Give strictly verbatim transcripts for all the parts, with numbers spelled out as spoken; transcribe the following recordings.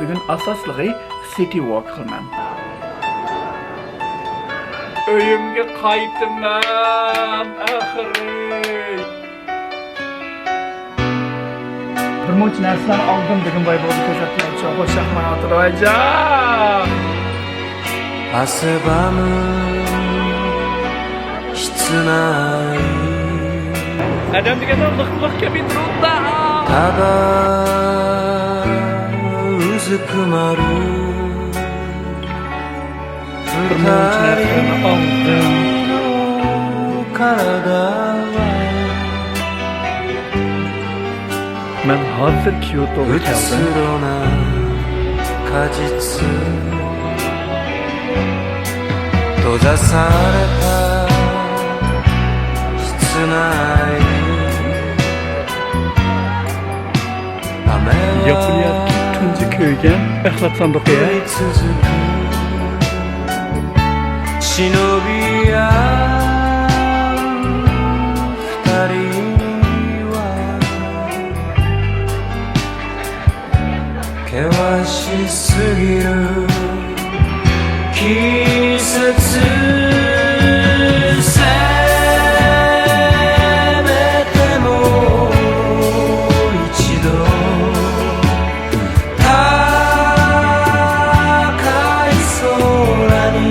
بۈگۈن ئاساسلىقى سىتى ۋوك قىلىمەن. ئۆيۈمگە قايتىمەن ئاخىرى. بىر مۇنچە نەرسىلەرنى ئالدىم، بۈگۈن باي بولدى كۆرسەتمەكچى. خوش ياقماي ئاتىدۇ ئايجان. 汗ばむ室内. ئادەم دېگەن لىق لىق كەبى تۇرۇپتا. ただうずくまる. بىر مۇنچە نەرسىلەرنى ئالدىم. 体は. مەن ھازىر كيوتوغا كەلدىم. うつろな果実。閉ざされた室内。 ياپونىيەدىكى تۇنجى كۆرگەن ئەخلەت ساندۇقى. 忍び合う二人は。 険しすぎる季節。 せめてもう一度。 高い空に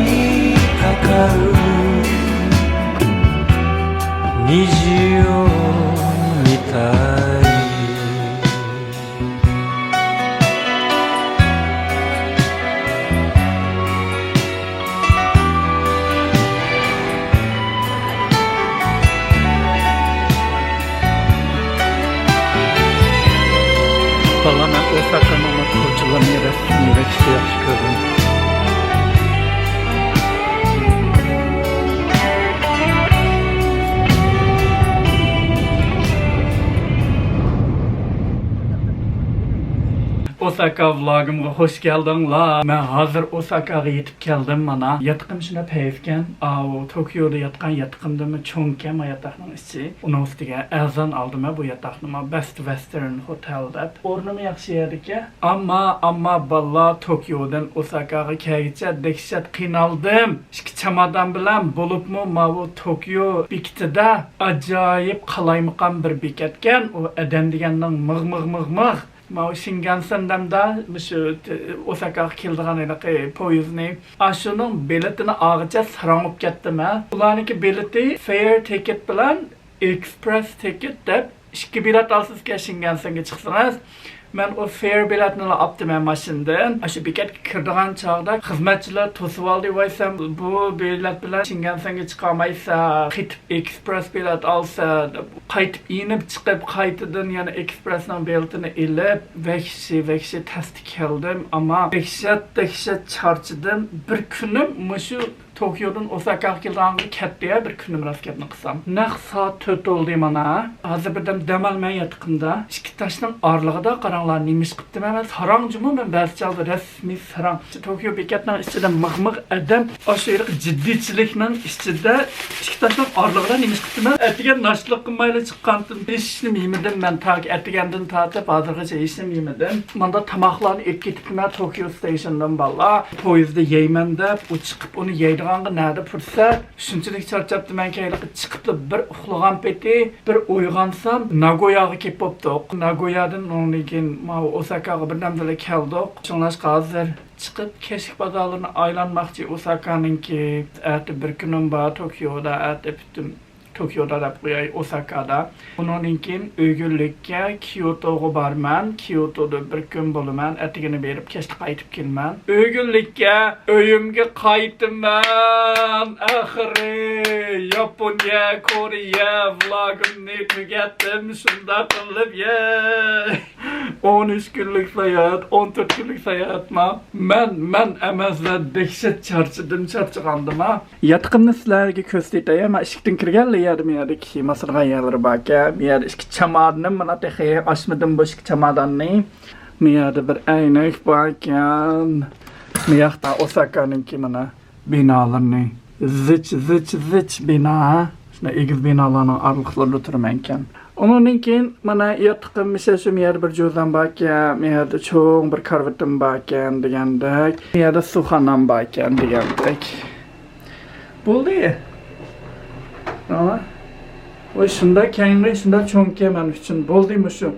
かかる虹を見たい。 بالىلار، مەن ئوساكانىڭ كوچىلىرىنى رەسىملەشنى ياخشى كۆردۈم. ئوساكا ۋلوگىمغا خوش كەلدىڭلار. مەن ھازىر ئوساكاغا يېتىپ كەلدىم مانا. ياتىقىم شۇنداق پەيزكەن. ئاۋۇ توكيودا ياتقان ياتىقىمدىنمۇ چوڭكەن ما ياتاقنىڭ ئىچى. ئۇنىڭ ئۈستىگە ئەرزان ئالدىم بۇ ياتاقنىمۇ. بەست ۋېستېرن ھوتېل دەپ. ئورنىمۇ ياخشى يەردىكەن. ئەمما، ئەمما بالىلار، توكيودىن ئوساكاغا كەلگۈچە دەھشەت قىينالدىم. ئىككى چامادان بىلەن، بولۇپمۇ ماۋۇ توكيو بېكىتىدە ئاجايىپ قالايمىقان بىر بېكەتكەن. ئۇ ئادەم دېگەننىڭ مىغ، مىغ، مىغ، مىغ. ماۋۇ شىنگانسېن دەمدە مۇشۇ ئوساكاغا كېلىدىغان ھېلىقى پويىزنى، ئاشۇنىڭ بېلىتىنى ئالغىچە ساراڭ بولۇپ كەتتىم ھە. ئۇلارنىڭكى بېلىتى فېير تىكېت بىلەن ئېكسپرېس تىكېت دەپ ئىككى بېلەت ئالسىزكەن شىنگانسېنگە چىقسىڭىز. مەن ئۇ فېير بېلەتنىلا ئاپتىمەن ماشىنىدىن. ئاشۇ بېكەتكە كىرىدىغان چاغدا خىزمەتچىلەر توسۇۋالدى، ۋاي سەن بۇ بېلەت بىلەن شىنگانسېنگە چىقالمايسەن، قېتىپ ئېكسپرېس بېلەت ئالسا دەپ. قايتىپ يېنىپ چىقىپ، قايتىدىن يەنە ئېكسپرېسنىڭ بېلىتىنى ئېلىپ، ۋەھشىي، ۋەھشىي تەستە كەلدىم. ئەمما دەھشەت، دەھشەت چارچىدىم. بىر كۈنۈم مۇشۇ توكيودىن ئوساكاغا كېلىدىغانغا كەتتى يا، بىر كۈنۈم راست گەپنى قىلسام. نەق سائەت تۆت بولدى مانا. ھازىر بىردەم دەم ئالىمەن ياتىقىمدا. ئىككى تاشنىڭ ئارىلىقىدا قاراڭلار، نېمە ئىش قىپتىمەن مەن. ساراڭجىمۇ مەن بەزى چاغدا رەسمىي ساراڭ. توكيو بېكەتنىڭ ئىچىدە مىغ-مىغ ئادەم، ئاشۇ ھېلىقى جىددىيچىلىكنىڭ ئىچىدە ئىككى تاشنىڭ ئارىلىقىدا نېمە ئىش قىپتىمەن. ئەتىگەن ناشتىلىق قىلمايلا چىققانتىم. ھېچنېمە يېمىدىم مەن، تاكى ئەتىگەندىن تارتىپ ھازىرغىچە ھېچنېمە يېمىدىم. مانداق تاماقلارنى ئېلىپ كېتىپتىمەن توكيو ستېيشندىن بالىلار. پويىزدا يەيمەن دەپ، ئۇ چىقىپ ئۇنى يەيدىغانغا نەدە پۇرسەت؟ شۇنچىلىك چارچاپتىمەنكى، ھېلىقى چىقىپلا بىر ئۇخلىغان پېتى، بىر ئويغانسام، ناگوياغا كېلىپ بوپتۇق. ناگويادىن ئۇنىڭدىن كېيىن ماۋۇ ئوساكاغا بىردەمدىلا كەلدۇق. شۇڭلاشقا ھازىر چىقىپ، كەچلىك بازارلىرىنى ئايلانماقچى ئوساكانىڭكى. ئەتە بىر كۈنۈم بار توكيودا، ئەتە پۈتۈن توكيودا دەپ قوياي، ئوساكادا. ئۇنىڭدىن كېيىن ئۆگۈنلۈككە كيوتوغا بارىمەن. كيوتودا بىر كۈن بولىمەن. ئەتىگىنى بېرىپ، كەچتە قايتىپ كېلىمەن. ئۆگۈنلۈككە ئۆيۈمگە قايتىمەن ئاخىرى. ياپونىيە، كورېيە ۋلوگىمنى تۈگەتتىم. شۇنداق قىلىپ، يەي. ئون ئۈچ كۈنلۈك ساياھەت، ئون تۆت كۈنلۈك ساياھەتما. مەن، مەن ئەمەسلا، دەھشەت چارچىدىم، چارچىغاندىما. ياتىقىمنى سىلەرگە كۆرسىتەي. مەن ئىشىكتىن كىرگەنلا يەردە، مەن يەردە كىيىم ئاسىدىغان يەرلىرى باركەن. مەن يەردە ئىككى چامادىنىم، مانا تېخى ئاچمىدىم بۇ ئىككى چاماداننى. مەن يەردە بىر ئەينەك باركەن. مەن ياقتا ئوساكانىڭكى مانا بىنالىرىنى. زىچ، زىچ، زىچ بىنا. شۇنداق ئېگىز بىنالارنىڭ ئارىلىقلىرىدا تۇرىمەنكەن. ئۇنىڭدىن كېيىن مانا ياتىقىم، مىسەل ئۈچۈن، يەردە بىر جوزام باركەن، مەيەردە چوڭ بىر كارىۋىتىم باركەن دېگەندەك، مەيەردە ئۇستىخانام باركەن دېگەندەك. بولدى. ئاڭلا. ۋاي، شۇنداق كەڭرى، شۇنداق چوڭكەن مەن ئۈچۈن. بولدى مۇشۇ.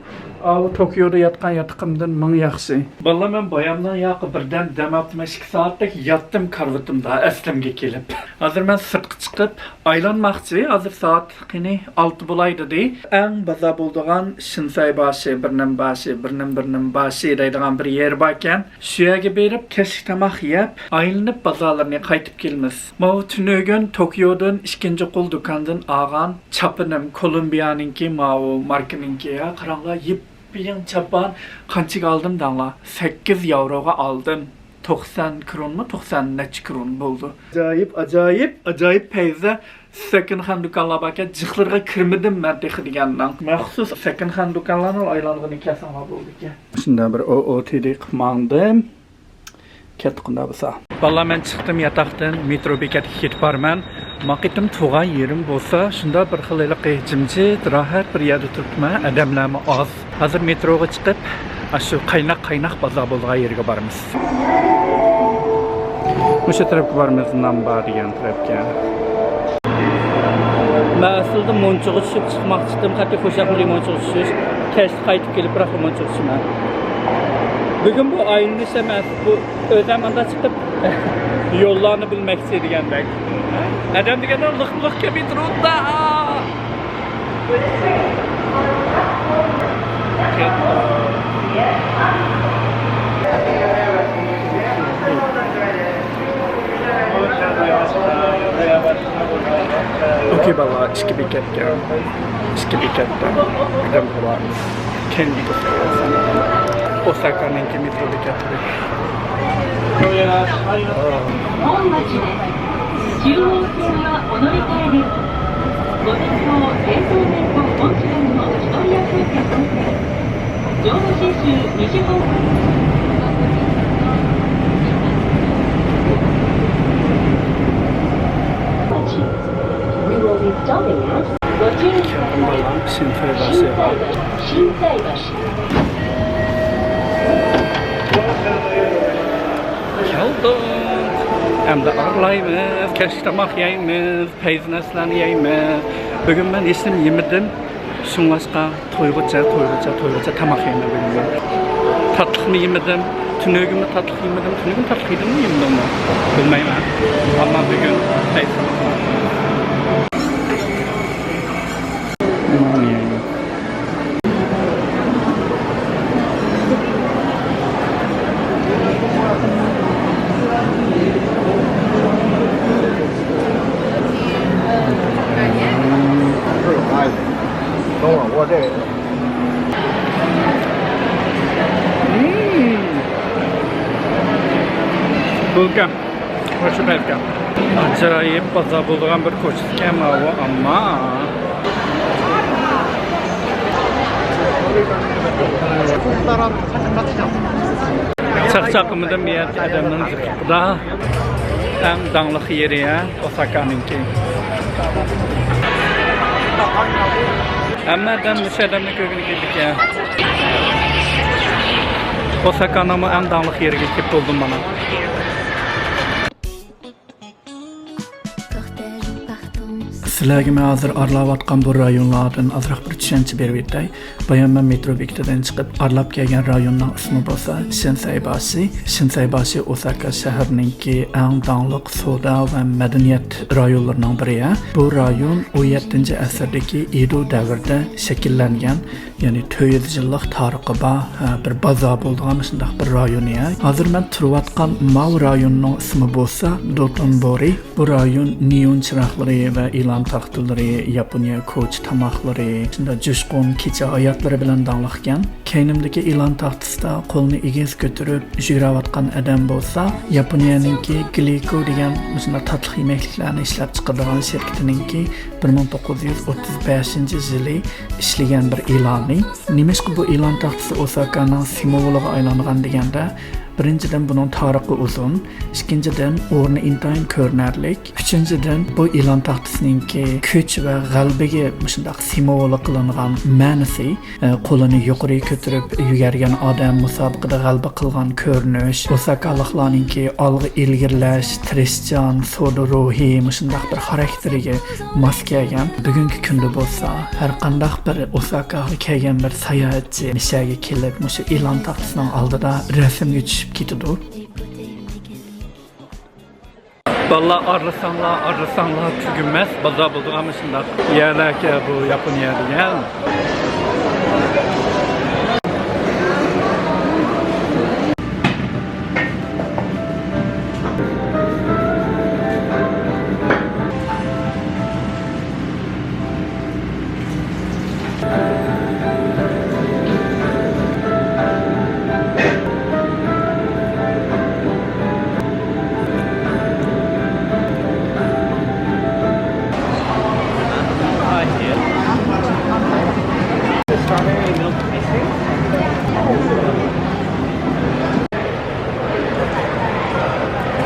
ئاۋۇ توكيودا ياتقان ياتىقىمدىن مىڭ ياخشى. بالىلار، مەن بايامدىن ياقى بىردەم دەم ئاپتىمەن، ئىككى سائەتتەك ياتتىم كارىۋىتىمدا، ئەسلىمگە كېلىپ. ھازىر مەن سىرتقا چىقىپ ئايلانماقچى. ھازىر سائەت قېنى ئالتە بولاي دېدى. ئەڭ بازار بولىدىغان شىنساي باشى، بىر نېمە باشى، بىر نېمە، بىر نېمە باشى دەيدىغان بىر يەر باركەن. شۇ يەرگە بېرىپ، كەچلىك تاماق يەپ، ئايلىنىپ بازارلىرىنى قايتىپ كېلىمىز. ماۋۇ تۈنۈگۈن توكيودىن ئىككىنچى قول دۇكاندىن ئالغان چاپىنىم، كولومبىيانىڭكى، ماۋۇ ماركىنىڭكى. يا، قاراڭلار، يىپيېڭى چاپان. قانچىگە ئالدىم دەڭلار؟ سەككىز ياۋروغا ئالدىم. توقسان كرونمۇ، توقسان نەچچە كرون بولدى. ئاجايىپ، ئاجايىپ، ئاجايىپ پەيزى. سېكوند خاند دۇكانلار باركەن، جىقلىرىغا كىرمىدىم مەن تېخى دېگەننىڭ. مەخسۇس سېكوند خاند دۇكانلارنى ئايلانغىلى كەلسەڭلار بولىدىكەن. شۇنداق بىر ئو ئو تى دى قىلىپ ماڭدىم. كەتتى قۇنداق بولسا. بالىلار، مەن چىقتىم ياتاقتىن، مېترو بېكەتكە كېتىپ بارىمەن. ما قېتىم تۇغان يېرىم بولسا، شۇنداق بىر خىل ھېلىقى جىمجىت، راھەت بىر يەردە تۇرۇپتىمەن، ئادەملەرمۇ ئاز. ھازىر مېتروغا چىقىپ، ئاشۇ قايناق، قايناق بازار بولىدىغان يېرىگە بارىمىز. مۇشۇ تەرەپكە بارىمىز، نان بار دېگەن تەرەپكە. مەن ئەسلىدە مونچىغا چۈشۈپ چىقماقچىدىم، قەتئىي خۇش ياقمىدى مونچىغا چۈشۈش. كەچتە قايتىپ كېلىپ، بىراق مونچىغا چۈشىمەن. بۈگۈن بۇ ئايلىنىش ئەمەس، بۇ ئۆزۈم مۇنداق چىقىپ، يوللارنى بىلمەكچى دېگەندەك. ئادەم دېگەندە لىق-لىق كەلمەي تۇرۇپتا. ئوكەي، بالىلار، ئىككى بېكەتكە، ئىككى بېكەتتە بىردەم بولار. كەينىدىكى ئوساكانىڭكى مېترو بېكەتلىرى. 本町です。中央線はお乗り換えです。ご先頭、冷凍線と本線の一人安行です。上野新州西方向。本町。We will be stopping at ご注意ください。 شىنسەي باشى. شىنسەي باشى. كەلدۇق. ئەمدى ئارلايمىز. كەچلىك تاماق يەيمىز. پەيزى نەرسىلەرنى يەيمىز. بۈگۈن مەن ھېچنېمە يېمىدىم. شۇڭلاشقا تويغۇچە، تويغۇچە، تويغۇچە تاماق يەيمەن بۈگۈن مەن. تاتلىقمۇ يېمىدىم. تۈنۈگۈنمۇ تاتلىق يېمىدىم. تۈنۈگۈن تاتلىق يېدىممۇ يېمىدىممۇ؟ بىلمەيمەن. ئەمما بۈگۈن پەيزى تاماق. بۇلكەم. ئاشۇ بەلكەم. ئاجايىپ بازار بولىدىغان بىر كوچىسىكەن ماۋۇ، ئەمما. چاقچاق قىلمىدىم، بۇ يەردىكى ئادەمنىڭ زىقىقىدا. ئەڭ داڭلىق يېرى، ھە، ئوساكانىڭكى. ھەممە ئادەم مۇشۇ ئادەمنى كۆرگىلى كېلىدىكەن. ئوساكانىڭمۇ ئەڭ داڭلىق يېرىگە كېلىپ بولدۇم مانا. سىلەرگە مەن ھازىر ئارىلاۋاتقان بۇ رايونلاردىن ئازراق بىر چۈشەنچە بېرىۋېتەي. بايام مەن مېترو بېكىتىدىن چىقىپ ئارىلاپ كەلگەن رايوننىڭ ئىسمى بولسا شىنسەيباشى. شىنسەيباشى ئوساكا شەھىرىنىڭكى ئەڭ داڭلىق سودا ۋە مەدەنىيەت رايونلىرىنىڭ بىرى. بۇ رايون ئون يەتتىنچى ئەسىردىكى ئېدو دەۋرىدە شەكىللەنگەن. يەنى تۆت يۈز يىللىق تارىخى بار، ھە، بىر بازار بولىدىغان مۇشۇنداق بىر رايون. ھازىر مەن تۇرۇۋاتقان ماۋۇ رايوننىڭ ئىسمى بولسا دوتونبورى. بۇ رايون نېئون چىراغلىرى ۋە ئېلان تاختىلىرى، ياپونىيە كوچا تاماقلىرى، شۇنداق جۇشقۇن كېچە ھاياتلىرى بىلەن داڭلىقكەن. كەينىمدىكى ئېلان تاختىسىدا قولىنى ئېگىز كۆتۈرۈپ يۈگۈرۈۋاتقان ئادەم بولسا ياپونىيەنىڭكى گلىكو دېگەن مۇشۇنداق تاتلىق يېمەكلىكلەرنى ئىشلەپچىقىرىدىغان شىركىتىنىڭكى بىر مىڭ توققۇز يۈز ئوتتۇز بەشىنچى يىلى ئىشلىگەن بىر ئېلانى. نېمىشقا بۇ ئېلان تاختىسى ئوساكانىڭ سىمۋولىغا ئايلانغان دېگەندە، بىرىنچىدىن، بۇنىڭ تارىخى ئۇزۇن. ئىككىنچىدىن، ئورنى ئىنتايىن كۆرۈنەرلىك. ئۈچىنچىدىن، بۇ ئىلان تاختىسىنىڭكى كۈچ ۋە غەلىبىگە مۇشۇنداق سىمۋولىك قىلىنغان مەنىسى، ئە، قولىنى يۇقىرى كۆتۈرۈپ يۈگۈرگەن ئادەم، مۇسابىقىدە غەلىبە قىلغان كۆرۈنۈش، ئوساكالىقلارنىڭكى ئالغا ئىلگىرىلەش، تىرىشچان، سودا روھى، مۇشۇنداق بىر خاراكتېرىگە ماس كەلگەن. بۈگۈنكى كۈندە بولسا، ھەر قانداق بىر ئوساكاغا كەلگەن بىر ساياھەتچى نىشەگە كېلىپ، مۇشۇ ئىلان تاختىسىنىڭ ئالدىدا رەسىمگە چۈشۈپ كېتىدۇ. بالىلار، ئارىلىساڭلار، ئارىلىساڭلار، تۈگىمەس بازار بولىدىغان مۇشۇنداق يەرلەركەن بۇ ياپونىيە دېگەن.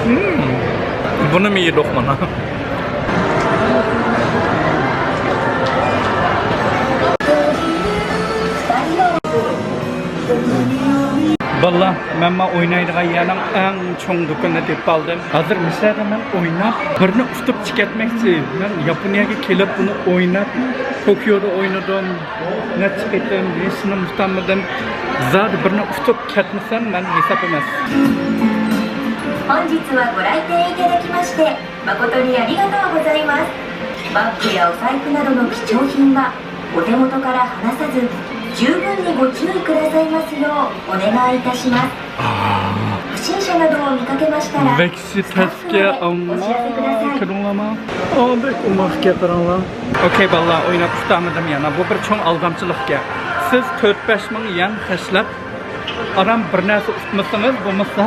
Hmm. Bunu mu yedik mana? بالىلار، مەنمۇ ئوينايدىغان يەرنىڭ ئەڭ چوڭ دۇكىنىنى تېپىپ ئالدىم. ھازىر مۇشۇ يەردە مەن ئويناپ، بىرنى ئۇتۇپ چىقىۋەتمەكچى. مەن ياپونىيەگە كېلىپ بۇنى ئويناپ، توكيودا ئوينىدىم، نەچچە قېتىم، ھېچنېمە ئۇتالمىدىم. زادى بىرنى ئۇتۇپ كەتمىسەم، مەن ھېساب ئەمەس. 本日はご来店いただきまして誠にありがとうございます。バッグやお財布などの貴重品はお手元から離さず、十分にご注意くださいますようお願いいたします。不審者などを見かけましたら、ۋەھشىي تەسكە، ئەمما كىرىڭلارما. ئا، بەك ئوماق گەپلىرىڭلار. ئوكەي، بالىلار، ئويناپ ئۇتالمىدىم يەنە. بۇ بىر چوڭ ئالدامچىلىق گەپ. سىز تۆت-بەش مىڭ يەن خەجلەپ، ئاران بىر نەرسە ئۇتمىسىڭىز، بولمىسا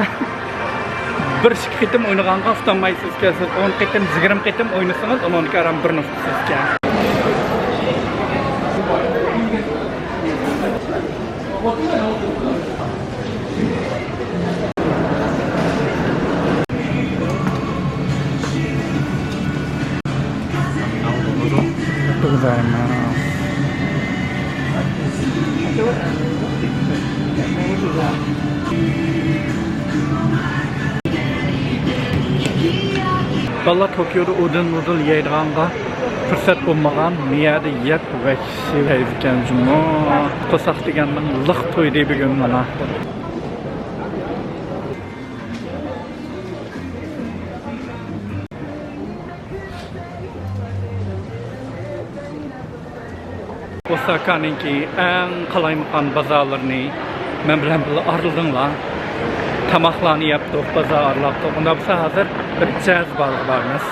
بىر ئىككى قېتىم ئوينىغانغا ئۇتالمايسىزكەن. سىز ئون قېتىم، يىگىرمە قېتىم ئوينىسىڭىز، ئۇنىڭدىن كېيىن ئاران بىرنى ئۇتىسىزكەن. بالىلار، توكيودا ئۇدۇل-مۇدۇل يەيدىغانغا پۇرسەت بولمىغان، مۇ يەردە يەپ ۋەھشىي كەيپىكەن جۇمۇ. قورساق دېگەننىڭ لىق تويدى بۈگۈن مانا. ئوساكانىڭكى ئەڭ قالايمىقان بازارلىرىنى مەن بىلەن بىللە ئارىلىدىڭلار. تاماقلارنى يەپتۇق، بازار ئارىلاپتۇق. ئۇنداق بولسا ھازىر بىر جاز بارغا بارىمىز.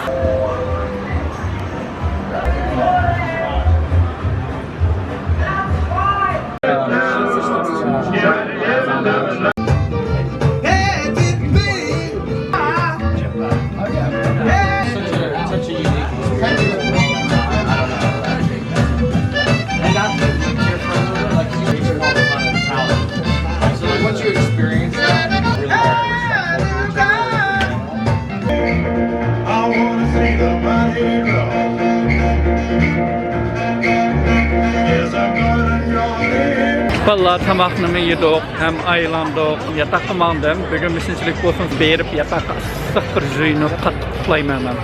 بالىلار، تاماقنىمۇ يېدۇق ھەم ئايلاندۇق. ياتاققا ماڭدىم. بۈگۈن مۇشۇنچىلىك بولسۇن، بېرىپ ياتاققا ئىسسىق بىر يۇيۇنۇپ قاتتىق ئۇخلايمەن مەن.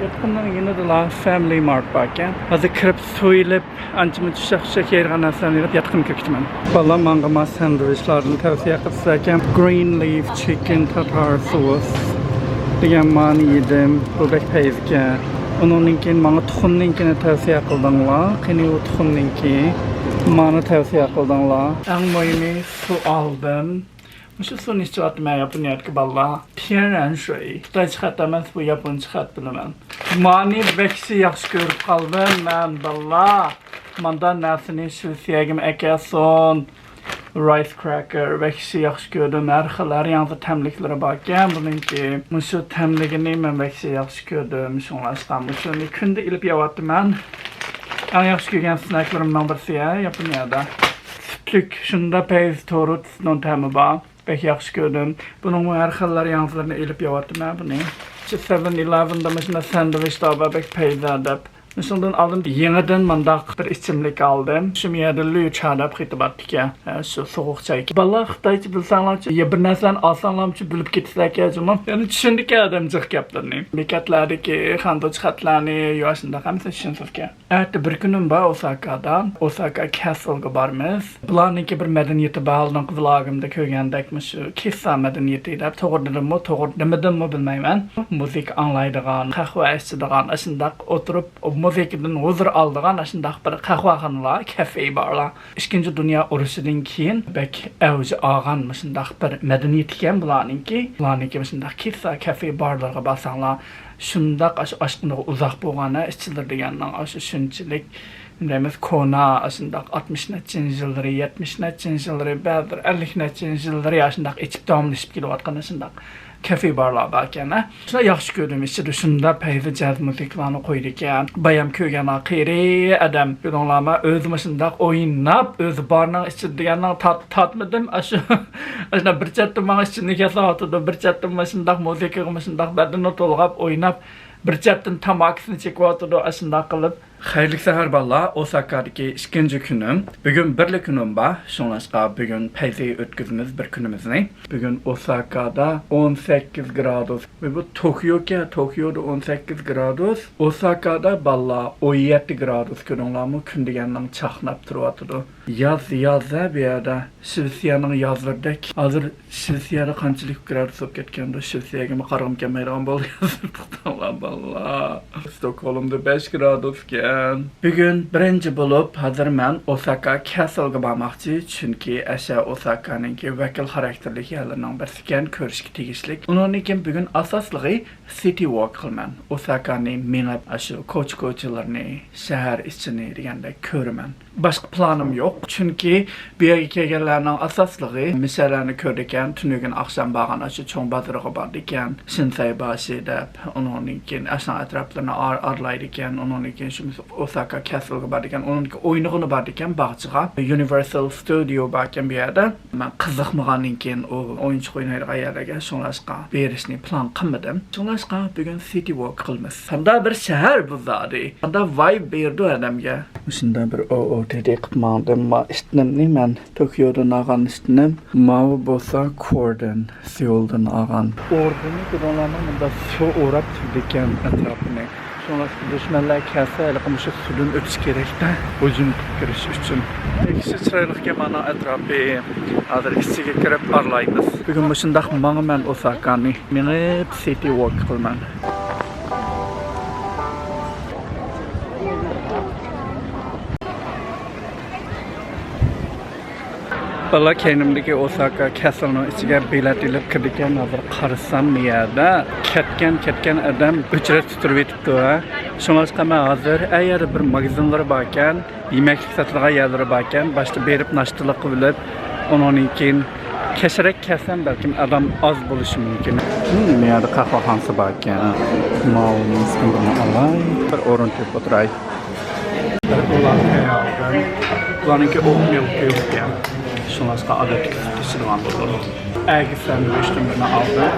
ياتىقىمنىڭ يېنىدىلا فامىلى مارت باركەن. ھازىر كىرىپ سويۇلۇپ، ئانچە-مۇنچە ئۇششاق-چۈششەك يەيدىغان نەرسىلەرنى ئېلىپ ياتىقىمغا كىرىپ كېتىمەن. بالىلار ماڭا ما ساندۋىچلاردىن تەۋسىيە قىلىپسىلەركەن. Green leaf chicken tartar sauce دېگەن مانى يېدىم. بۇ بەك پەيزىكەن. ئۇنىڭدىن كېيىن ماڭا تۇخۇمنىڭكىنى تەۋسىيە قىلدىڭلار. قېنى ئۇ تۇخۇمنىڭكى؟ مانى تەۋسىيە قىلدىڭلار. ئەڭ مۇھىمى سۇ ئالدىم. مۇشۇ سۇنى ئىچىۋاتىمەن ياپونىيەدىكى بالىلار. تيەنئەنشۈي. خىتايچە خەت ئەمەس، بۇ ياپونچە خەت بىلىمەن. مانى ۋەھشىي ياخشى كۆرۈپ قالدىم مەن بالىلار. ماندا نەرسىنى شىۋېتسىيەگىمۇ ئەكەلسۇن. رايس كراكېر ۋەھشىي ياخشى كۆردۈم. ھەر خىل، ھەر ياڭزا تەملىكلىرى باركەن بۇنىڭكى. مۇشۇ تەملىكىنى مەن ۋەھشىي ياخشى كۆردۈم. شۇڭلاشقا مۇشۇنى كۈندە ئېلىپ يەۋاتىمەن. ئەڭ ياخشى كۆرگەن سنەكلىرىمنىڭ بىرسى يا، ياپونىيەدا. سۈتلۈك، شۇندا پەيزى تورۇت، سۈتنىڭ تەمى بار. بەك ياخشى كۆردۈم. بۇنىڭمۇ ھەر خىللار ياڭزىلىرىنى ئېلىپ يەۋاتىمەن بۇنى. شۇ سەۋەن ئېلەۋېندا مۇشۇنداق ساندۋىچ بار، بەك پەيزى دەپ. مۇشۇنىڭدىن ئالدىن يېڭىدىن مۇنداق بىر ئىچىملىك ئالدىم. شۇ يەردە لۈچا دەپ خېتى بارتىكەن. ھە، شۇ سوغۇق چاي. بالىلار خىتايچە بىلسەڭلارچۇ، يا بىر نەرسىنى ئالساڭلارمۇ بىلىپ كېتىسىلەركەن جۇمۇ. يەنى چۈشىنىدىكەن ئادەم جىق گەپلىرىنى. بېكەتلەردىكى خەندۇچە خەتلەرنى يا شۇنداق ھەممىسىنى چۈشىنىسىزكەن. ئەتە بىر كۈنۈم بار ئوساكادا، ئوساكا كەسلغا بارىمىز. بۇلارنىڭكى بىر مەدەنىيىتى بار، ئالدىنقى ۋلوگىمدا كۆرگەندەك مۇشۇ كېسا مەدەنىيىتى دەپ، توغرا دېدىممۇ، توغرا دېمىدىممۇ بىلمەيمەن. مۇزىكا ئاڭلايدىغان، قەھۋە ئىچىدىغان، ئاشۇنداق ئولتۇرۇپ مۇزىكىدىن ھۇزۇر ئالىدىغان ئاشۇنداق بىر قەھۋەخانىلار، كەفې بارلار. ئىككىنچى دۇنيا ئۇرۇشىدىن كېيىن بەك ئەۋج ئالغان مۇشۇنداق بىر مەدەنىيەت ئىكەن بۇلارنىڭكى. بۇلارنىڭكى مۇشۇنداق كېسا كەفې بارلىرىغا بارساڭلار، شۇنداق ئاشۇ ئاشخانىغا ئۇزاق بولغان، ئىچىلىرى دېگەننىڭ ئاشۇ شۇنچىلىك، نېمە دەيمىز، كونا، ئاشۇنداق ئاتمىش نەچچىنچى يىللىرى، يەتمىش نەچچىنچى يىللىرى، بەزىلىرى ئەللىك نەچچىنچى يىللىرى ئاشۇنداق ئېچىپ داۋاملىشىپ كېلىۋاتقان ئاشۇنداق كەفې بارلار باركەن. شۇنداق ياخشى كۆردۈم، ئىچىدە شۇنداق پەيزى جاز مۇزىكىلارنى قويىدىكەن. بايام كۆرگەن قېرى ئادەم، بىلىڭلارما، ئۆزى مۇشۇنداق ئويناپ، ئۆزى بارنىڭ ئىچىدە دېگەننىڭ تارت-، تارتمىدىم، ئاشۇ، ئاشۇنداق بىر چەتتىن ماڭا ئىچىملىك ياساۋاتىدۇ، بىر چەتتىن مۇشۇنداق مۇزىكىغا مۇشۇنداق بەدىنى تولغاپ ئويناپ، بىر چەتتىن تاماكىسىنى چېكىۋاتىدۇ، ئاشۇنداق قىلىپ. خەيرلىك سەھەر بالىلار، ئوساكادىكى ئىككىنچى كۈنۈم. بۈگۈن بىرلا كۈنۈم بار، شۇڭلاشقا بۈگۈن پەيزى ئۆتكۈزىمىز بىر كۈنىمىزنى. بۈگۈن ئوساكادا ئون سەككىز گرادۇس. ۋە بۇ توكيوكەن، توكيودا ئون سەككىز گرادۇس، ئوساكادا بالىلار ئون يەتتە گرادۇس. كۆردۈڭلارمۇ، كۈن دېگەننىڭ چاقناپ تۇرۇۋاتىدۇ. ياز، ياز ھە بۇ يەردە. شىۋېتسىيەنىڭ يازلىرىدەك. ھازىر شىۋېتسىيەدە قانچىلىك گرادۇس بولۇپ كەتكەندۇ؟ شىۋېتسىيەگىمۇ قارىغۇم كەلمەيدىغان بولدى ھازىر، توختاڭلار بالىلار. ستوكھولمدا بەش گرادۇسكەن. بۈگۈن بىرىنچى بولۇپ، ھازىر مەن ئوساكا كەسلغا بارماقچى، چۈنكى ئەشە ئوساكانىڭكى ۋەكىل خاراكتېرلىك يەرلىرىنىڭ بىرسىكەن، كۆرۈشكە تېگىشلىك. ئۇنىڭدىن كېيىن بۈگۈن ئاساسلىقى سىتى ۋوك قىلىمەن. ئوساكانى مېڭىپ، ئاشۇ كوچا-كوچىلىرىنى، شەھەر ئىچىنى دېگەندەك كۆرىمەن. باشقا پىلانىم يوق، چۈنكى بۇ يەرگە كەلگەنلەرنىڭ ئاساسلىقى مۇشۇلارنى كۆرىدىكەن، تۈنۈگۈن ئاخشام بارغان ئاشۇ چوڭ بازىرىغا بارىدىكەن، شىنسەيباشى دەپ، ئۇنىڭدىن كېيىن ئاشۇنىڭ ئەتراپلىرىنى ئار-، ئارىلايدىكەن، ئۇنىڭدىن كېيىن شۇ ئوساكا كەسلغا بارىدىكەن، ئۇنىڭدىن كېيىن ئوينىغىنى بارىدىكەن باغچىغا، يۇنىۋېرسال ستۇدىيو باركەن بۇ يەردە. مەن قىزىقمىغاندىن كېيىن ئۇ ئويۇنچۇق ئوينايدىغان يەرلەرگە، شۇڭلاشقا بېرىشنى پىلان قىلمىدىم. شۇڭلاشقا بۈگۈن سىتى ۋوك قىلىمىز. قانداق بىر شەھەر بۇ زادى؟ قانداق ۋايب بېرىدۇ ئادەمگە؟ مۇشۇنداق بىر ئو ئو تى دى قىلىپ ماڭدىم. ما ئىشتىنىمنى مەن توكيودىن ئالغان ئىشتىنىم. ماۋۇ بولسا كوردىن، سېئۇلدىن ئالغان. ئوردىنى كۆرۈڭلارمۇ، مۇنداق سۇ ئوراپ تۇرىدىكەن ئەتراپىنى. شۇڭلاشقا دۈشمەنلەر كەلسە، ھېلىقى مۇشۇ سۇدىن ئۆتۈش كېرەكتە، ھۇجۇم قىلىپ كىرىش ئۈچۈن. بەك چىرايلىقكەن مانا ئەتراپى. ھازىر ئىچىگە كىرىپ ئارىلايمىز. بۈگۈن مۇشۇنداق ماڭىمەن ئوساكانى. مېڭىپ سىتى ۋوك قىلىمەن. بالىلار، كەينىمدىكى ئوساكا كەسلنىڭ ئىچىگە بېلەت ئېلىپ كىردىكەن. ھازىر قارىسام، بۇ يەردە كەتكەن، كەتكەن ئادەم ئۆچرەت تۇتۇرۇۋېتىپتۇ، ھە. شۇڭلاشقا مەن ھازىر ئەي يەردە بىر ماگىزىنلىرى باركەن، يېمەكلىك ساتىدىغان يەرلىرى باركەن، باشتا بېرىپ ناشتىلىق قىلىپ، ئۇنىڭدىن كېيىن كەچرەك كەلسەم، بەلكىم ئادەم ئاز بولۇشى مۇمكىن. ھىم، بۇ يەردە قەھۋەخانىسى باركەن. ماۋۇ مىسكىن بۇنى ئالاي. بىر ئورۇن تېپىپ ئولتۇراي. بىر ئۇلار تەييارلىغان. بۇلارنىڭكى ئوت مىلكى يوقكەن. شۇڭلاشقا ئادەتتىكى سۈت ئىچىدىغان بولىدۇ. ئەگىز ساندۋىچتىن بىرنى ئالدىم.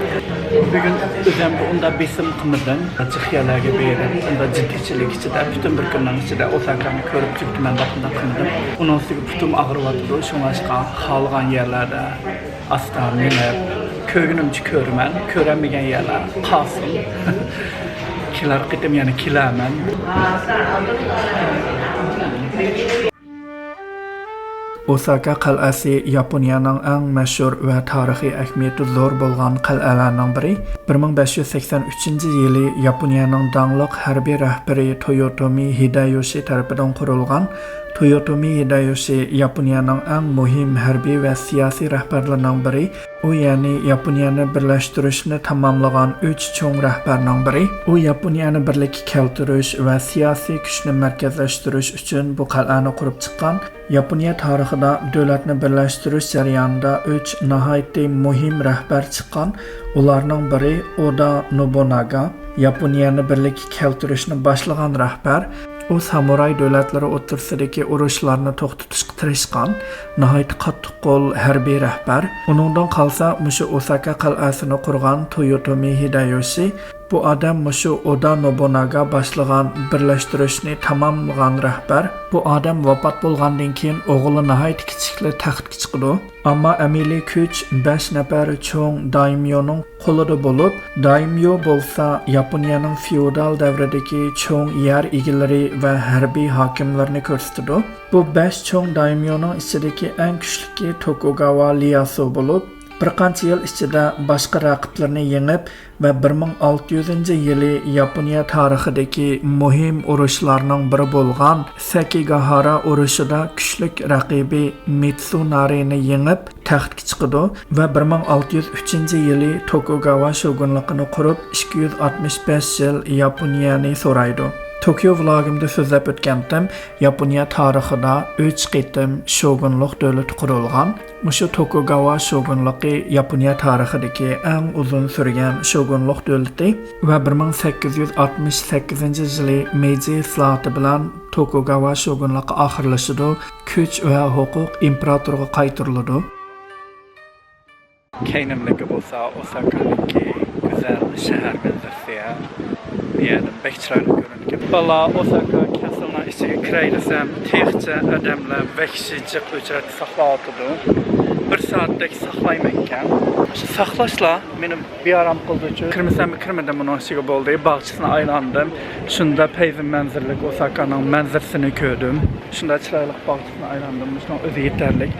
بۈگۈن ئۆزۈمگە ئۇنداق بېسىم قىلمىدىم. جىق يەرلەرگە بېرىپ، ئۇنداق جىددىيچىلىك ئىچىدە پۈتۈن بىر كۈننىڭ ئىچىدە ئوساكانى كۆرۈپ تۈگىتىمەن دەپ ئۇنداق قىلمىدىم. ئۇنىڭ ئۈستىگە پۇتۇم ئاغرىۋاتىدۇ. شۇڭلاشقا خالىغان يەرلەردە ئاستا مېڭىپ، كۆرگىنىمچە كۆرىمەن، كۆرەلمىگەن يەرلەر قالسۇن. كېلەر قېتىم يەنە كېلەرمەن. ئوساكا قەلئەسى ياپونىيەنىڭ ئەڭ مەشھۇر ۋە تارىخىي ئەھمىيىتى زور بولغان قەلئەلەرنىڭ بىرى. بىر مىڭ بەش يۈز سەكسەن ئۈچىنچى يىلى ياپونىيەنىڭ داڭلىق ھەربىي رەھبىرى تويوتومى ھىدەيوشى تەرىپىدىن قۇرۇلغان. تويوتومى ھىدەيوشى ياپونىيەنىڭ ئەڭ مۇھىم ھەربىي ۋە سىياسىي رەھبەرلىرىنىڭ بىرى. ئۇ يەنى ياپونىيەنى بىرلەشتۈرۈشنى تاماملىغان ئۈچ چوڭ رەھبەرنىڭ بىرى. ئۇ ياپونىيەنى بىرلىككە كەلتۈرۈش ۋە سىياسىي كۈچنى مەركەزلەشتۈرۈش ئۈچۈن بۇ قەلئەنى قۇرۇپ چىققان. ياپونىيە تارىخىدا دۆلەتنى بىرلەشتۈرۈش جەريانىدا ئۈچ ناھايىتى مۇھىم رەھبەر چىققان. ئۇلارنىڭ بىرى ئودا نوبۇناگا، ياپونىيەنى بىرلىككە كەلتۈرۈشنى باشلىغان رەھبەر. ئۇ سامۇراي دۆلەتلىرى ئوتتۇرىسىدىكى ئۇرۇشلارنى توختىتىشقا تىرىشقان، ناھايىتى قاتتىققول ھەربىي رەھبەر. ئۇنىڭدىن قالسا مۇشۇ ئوساكا قەلئەسىنى قۇرغان تويوتومى ھىدەيوشى. بۇ ئادەم مۇشۇ ئودا نوبۇناگا باشلىغان بىرلەشتۈرۈشنى تاماملىغان رەھبەر. بۇ ئادەم ۋاپات بولغاندىن كېيىن ئوغلى ناھايىتى كىچىكلا تەختكە چىقىدۇ. ئەمما ئەمەلىي كۈچ بەش نەپەر چوڭ دايميونىڭ قولىدا بولۇپ، دايميو بولسا ياپونىيەنىڭ فېئودال دەۋرىدىكى چوڭ يەر ئىگىلىرى ۋە ھەربىي ھاكىملىرىنى كۆرسىتىدۇ. بۇ بەش چوڭ دايميونىڭ ئىچىدىكى ئەڭ كۈچلۈكى توكۇگاۋا لياسۇ بولۇپ، بىر قانچە يىل ئىچىدە باشقا رەقىبلىرىنى يېڭىپ، ۋە بىر مىڭ ئالتە يۈزىنچى يىلى ياپونىيە تارىخىدىكى مۇھىم ئۇرۇشلارنىڭ بىرى بولغان سەكىگاھارا ئۇرۇشىدا كۈچلۈك رەقىبى مىتسۇنارىنى يېڭىپ، تەختكە چىقىدۇ ۋە بىر مىڭ ئالتە يۈز ئۈچىنچى يىلى توكۇگاۋا شوگۇنلۇقىنى قۇرۇپ، ئىككى يۈز ئاتمىش بەش يىل ياپونىيەنى سورايدۇ. توكيو ۋلوگىمدا سۆزلەپ ئۆتكەنتىم، ياپونىيە تارىخىدا ئۈچ قېتىم شوگۇنلۇق دۆلىتى قۇرۇلغان. مۇشۇ توكۇگاۋا شوگۇنلۇقى ياپونىيە تارىخىدىكى ئەڭ ئۇزۇن سۈرگەن شوگۇنلۇق دۆلىتى ۋە بىر مىڭ سەككىز يۈز ئاتمىش سەككىزىنچى يىلى مېيجى ئىسلاھاتى بىلەن توكۇگاۋا شوگۇنلۇقى ئاخىرلىشىدۇ، كۈچ ۋە ھوقۇق ئىمپېراتورغا قايتۇرۇلىدۇ. كەينىمدىكى بولسا ئوساكانىڭكى گۈزەل شەھەر مەنزىرىسى. بۇ يەردىن بەك چىرايلىق كۆرۈنىدىكەن. بالا، ئوساكا كەسىلنىڭ ئىچىگە كىرەي دېسەم، تېخىچە ئادەملەر ۋەھشىي جىق ئۆچرەتتە ساقلاۋاتىدۇ. بىر سائەتتەك ساقلايمەنكەن. شۇ ساقلاشلا مېنى بىئارام قىلدىچۇ. كىرمىسەممۇ كىرمىدىم ئۇنىڭ ئىچىگە، بولدى. باغچىسىنى ئايلاندىم. شۇندا پەيزى مەنزىرىلىك ئوساكانىڭ مەنزىرىسىنى كۆردۈم. شۇنداق چىرايلىق باغچىسىنى ئايلاندىم. شۇنىڭ ئۆزى يېتەرلىك.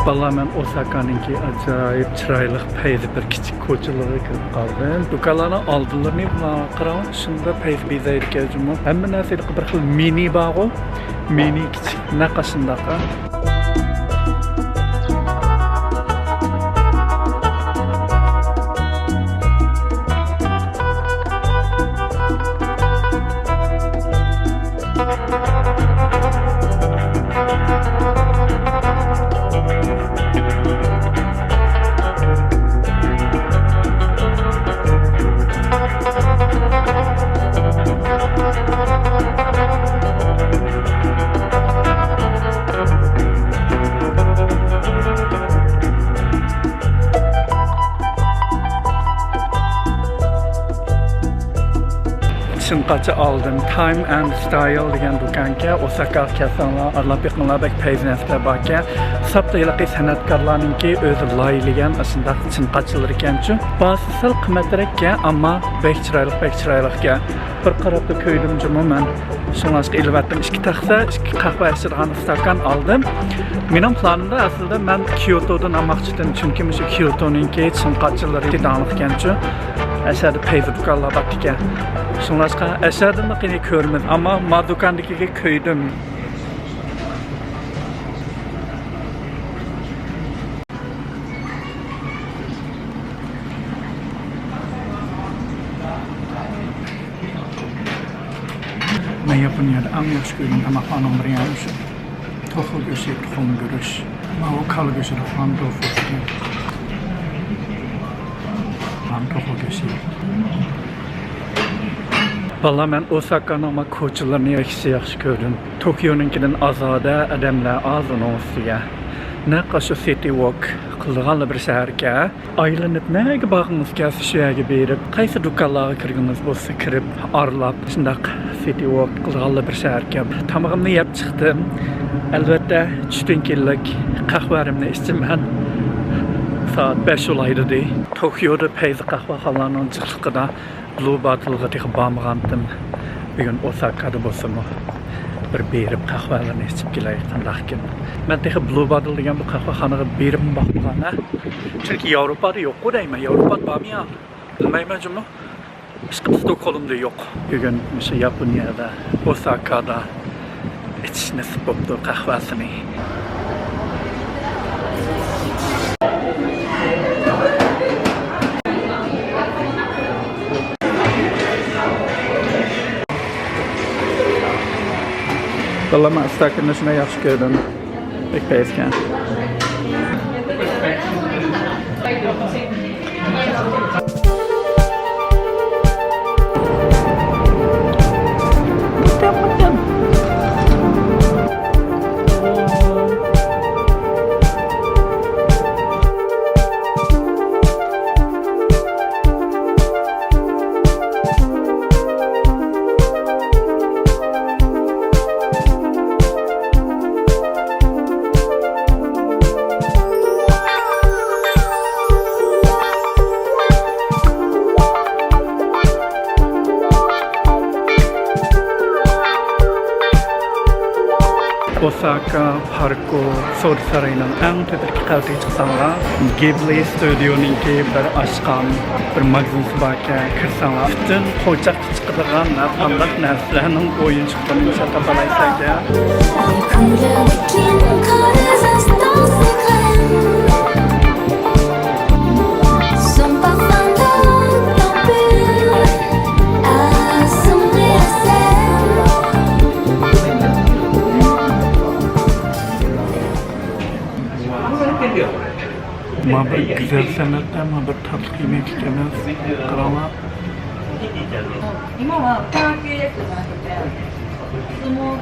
بالىلار، مەن ئوساكانىڭكى ئاجايىپ چىرايلىق پەيزى بىر كىچىك كوچىلىرىغا كىرىپ قالدىم. دۇكانلارنىڭ ئالدىلىرىنى بۇلارغا قاراڭ، شۇنداق پەيزى بېزەيدىكەن جۇمۇ. ھەممە نەرسە ھېلىقى بىر خىل مىنى بارغۇ، مىنى كىچىك، نەق ئاشۇنداق. چىن قاچا ئالدىم. Time and Style دېگەن دۇكانكەن. ئوساكاغا كەلسەڭلار، ئارىلاپ بېقىڭلار، بەك پەيزى نەرسىلەر باركەن. ساپلا ھېلىقى سەنئەتكارلارنىڭكى ئۆزى لايىھىلىگەن ئاشۇنداق چىن قاچىلىرىكەنچۇ. باھاسى سەل قىممەترەككەن، ئەمما بەك چىرايلىق، بەك چىرايلىقكەن. بىر قاراپلا كۆيدۈم جۇمۇ مەن. شۇڭلاشقا ئېلىۋەتتىم. ئىككى تەخسە، ئىككى قەھۋە ئىچىدىغان ئىستاكان ئالدىم. مېنىڭ پىلانىمدا ئەسلىدە مەن كيوتودىن ئالماقچىدىم، چۈنكى مۇشۇ كيوتونىڭكى چىن قاچىلىرى داڭلىقكەنچۇ. ئەشەدە پەيزى دۇكانلار بار ئىكەن. شۇڭلاشقا ئەشەدىنمۇ قېنى كۆرىمىز، ئەمما ما دۇكاندىكىگە كۆيدۈم. مەن ياپونىيەدە ئەڭ ياخشى كۆرگەن تاماقلارنىڭ بىرى يەنە شۇ توفۇ گۆشى، تۇخۇم گۈرۈچ. ماۋۇ كالا گۆشىدە قىلغان توفۇ. قىلغان توفۇ گۆشى. بالىلار، مەن ئوساكانىڭ ما كوچىلىرىنى ياخشى، ياخشى كۆردۈم. توكيونىڭكىدىن ئازادە، ئادەملەر ئاز ئۇنىڭ ئۈستىگە. نەق ئاشۇ سىتى ۋوك قىلىدىغانلا بىر شەھەركەن. ئايلىنىپ نەگە بارغىڭىز كەلسە شۇ يەرگە بېرىپ، قايسى دۇكانلارغا كىرگىڭىز بولسا كىرىپ ئارىلاپ، شۇنداق سىتى ۋوك قىلىدىغانلا بىر شەھەركەن. تامىقىمنى يەپ چىقتىم. ئەلۋەتتە، چۈشتىن كېيىنلىك قەھۋەمنى ئىچىمەن. سائەت بەش ئۇلايدىدى. توكيودا پەيزى قەھۋەخانىلارنىڭ جىقلىقىدا بلۇ باتلغا تېخى بارمىغانتىم. بۈگۈن ئوساكادا بولسىمۇ بىر بېرىپ قەھۋەلەرنى ئىچىپ كېلەي، قانداقكىن. مەن تېخى بلۇ باتل دېگەن بۇ قەھۋەخانىغا بېرىپمۇ باقمىغان، ھە؟ چۈنكى ياۋروپادا يوققۇ دەيمەن، ياۋروپادا بارمۇ يا؟ بىلمەيمەن جۇمۇ. ئىشقىلىپ ستوكھولمدا يوق. بۈگۈن مۇشۇ ياپونىيەدە، ئوساكادا ئىچىش نېسىپ بوپتۇ قەھۋەسىنى. بالىلار، مەن ئىستاكىننى شۇنداق ياخشى كۆردۈم. بەك پەيزكەن. ئوساكا پاركو سودا سارىيىنىڭ ئەڭ تۆپىدىكى قەۋىتىگە چىقساڭلار، گىبلى ستۇدىيونىڭكى بىر ئاچقان بىر ماگىزىنسى باركەن، كىرسەڭلار پۈتۈن قوچاققا چىقىدىغان ھەرقانداق نەرسىلەرنىڭ ئويۇنچۇقلىرىنى شۇ تاپالايسەنكەن. Son parfum d'autant plus à son réacère. ما بىر گۈزەل سەنئەت، ما بىر تاتلىق يېمەكلىك ئەمەس. قاراڭلار.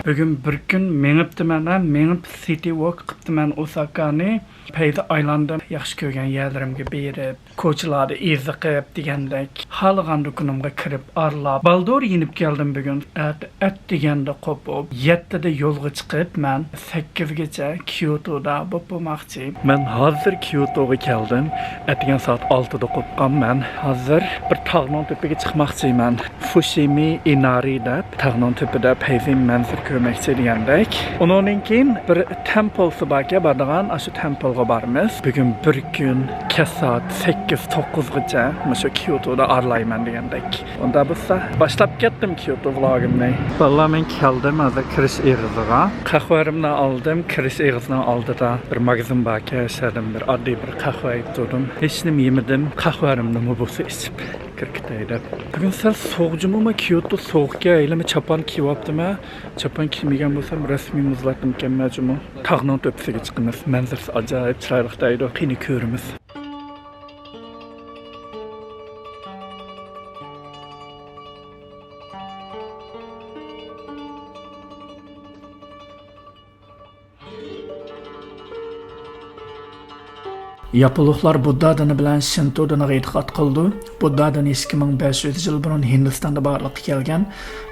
بۈگۈن بىر كۈن مېڭىپتىمەن، ھە، مېڭىپ سىتى ۋوك قىپتىمەن ئوساكانى. پەيزى ئايلاندىم، ياخشى كۆرگەن يەرلىرىمگە بېرىپ، كوچىلاردا ئېزىقىپ دېگەندەك، خالىغان دۇكىنىمغا كىرىپ ئارىلاپ، بالدۇر يېنىپ كەلدىم بۈگۈن. ئەتە ئەت دېگەندە قوپۇپ، يەتتىدە يولغا چىقىپ، مەن سەككىزگىچە كيوتودا بوپ بولماقچى. مەن ھازىر كيوتوغا كەلدىم. ئەتىگەن سائەت ئالتىدا قوپقان مەن. ھازىر بىر تاغنىڭ تۆپىگە چىقماقچىمەن. فۇشىمى ئىنارى دەپ، تاغنىڭ تۆپىدە پەيزى مەنزىرە كۆرمەكچى دېگەندەك. ئۇنىڭدىن كېيىن بىر تېمپلسى باركەن، بارىدىغان، ئاشۇ تېمپلغا بارىمىز. بۈگۈن بىر كۈن كەچ سائەت سەككىز، توققۇزغىچە مۇشۇ كيوتودا ئارىلايمەن دېگەندەك. ئۇنداق بولسا، باشلاپ كەتتىم كيوتو ۋلوگىمنى. بالىلار، مەن كەلدىم ھازىر كىرىش ئېغىزىغا. قەھۋەمنى ئالدىم، كىرىش ئېغىزىنىڭ ئالدىدا بىر ماگىزىن باركەن، شۇ يەردىن بىر ئاددىي بىر قەھۋە ئېلىپ تۇردۇم. ھېچنېمە يېمىدىم، قەھۋەمنىمۇ بولسا ئىچىپ كىرىپ كېتەي دەپ. بۈگۈن سەل سوغۇق جۇمۇ، كيوتو سوغۇقكەن، ھېلىمۇ چاپان كىيىۋاپتىمەن. چاپان كىيمىگەن بولسام، رەسمىي مۇزلاتتىمىكەنمەن جۇمۇ. تاغنىڭ تۆپىسىگە چىقىمىز. مەنزىرىسى ئاجايىپ چىرايلىق دەيدۇ. قېنى كۆرىمىز. ياپونلۇقلار بۇددا دىنى بىلەن شىنتو دىنىغا ئېتىقاد قىلىدۇ. بۇددا دىنى ئىككى مىڭ بەش يۈز يىل بۇرۇن ھىندىستاندا بارلىققا كەلگەن